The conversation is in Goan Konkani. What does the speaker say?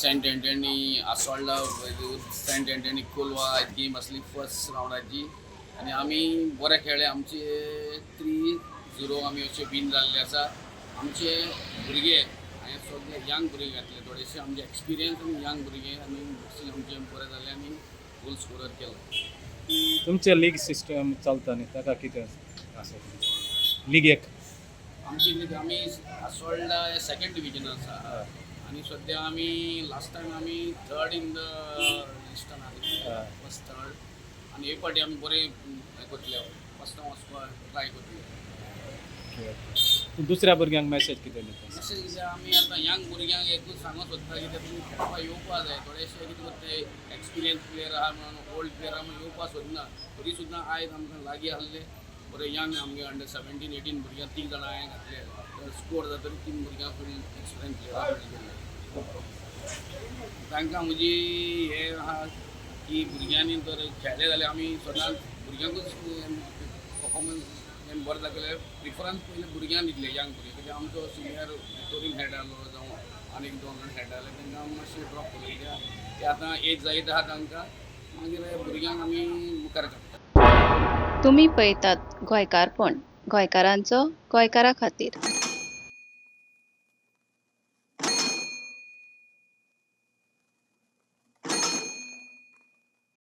Saint Anthony Assolda, saint Anthony Colva game आसली फर्स्ट रावंडाची आनी आमी बरे खेळ्ळे. आमचे 3-0 आमी अशे विन जाल्ले आसा. आमचे भुरगे हांवें सगळे यंग भुरगे घातले, थोडेशे आमचे एक्सपिरियन्स आनी यंग भुरगे आनी आमचे बरे जाले आनी गोल स्कोरर केलो. तुमचे लीग सिस्टम चलता न्ही, ताका कितें आसा लीग एक? आमची लीग, आमी आसोल्डा सेकंड डिविजन आसा आनी सद्या आमी लास्ट टायम आमी थर्ड इन the लिस्टान आसले, फर्स्ट थर्ड. आनी हे फावटी आमी बरें हें करतले, फर्स्ट वचपाक ट्राय करतले. तूं दुसऱ्या भुरग्यांक मॅसेज कितें दिता? मेसेज कितें, आमी आतां यंग भुरग्यांक एकूच सांगूंक सोदता की ते तुमी खेळपाक येवपा जाय. थोडेशे कितें करता, एक्सपिरियन्स प्लेयर आहा म्हणून, ओल्ड प्लेयर आहा म्हणून येवपाक सोदना. तरी सुद्दां आयज आमकां लागीं आहले बरे यंग आमगे अंडर 17 18 भुरग्यांक तीग जाणां हांवें घातले. स्कोर जातरी तीन भुरग्यां फुडें एक्सपिरियन्स प्लेयरा फुडें गेल्ले. तांकां म्हजी हें आहा की भुरग्यांनी जर खेळ्ळे जाल्यार आमी सदांच भुरग्यांकूच परफॉर्मन्स बरें दाखयल्यार प्रिफरन्स पयलीं भुरग्यांक दितले, यंग भुरगे. कित्याक आमचो सिनियर टोरीन खेळटालो जावं आनीक दोन जाण खेळटाले, तांकां आमी मातशें ड्रॉप करले, कित्याक ते आतां एज जायत आहा तांकां. मागीर भुरग्यांक आमी मुखार काडटा. तुमी पळयतात गोंयकारपण, गोंयकारांचो गोंयकारा खातीर.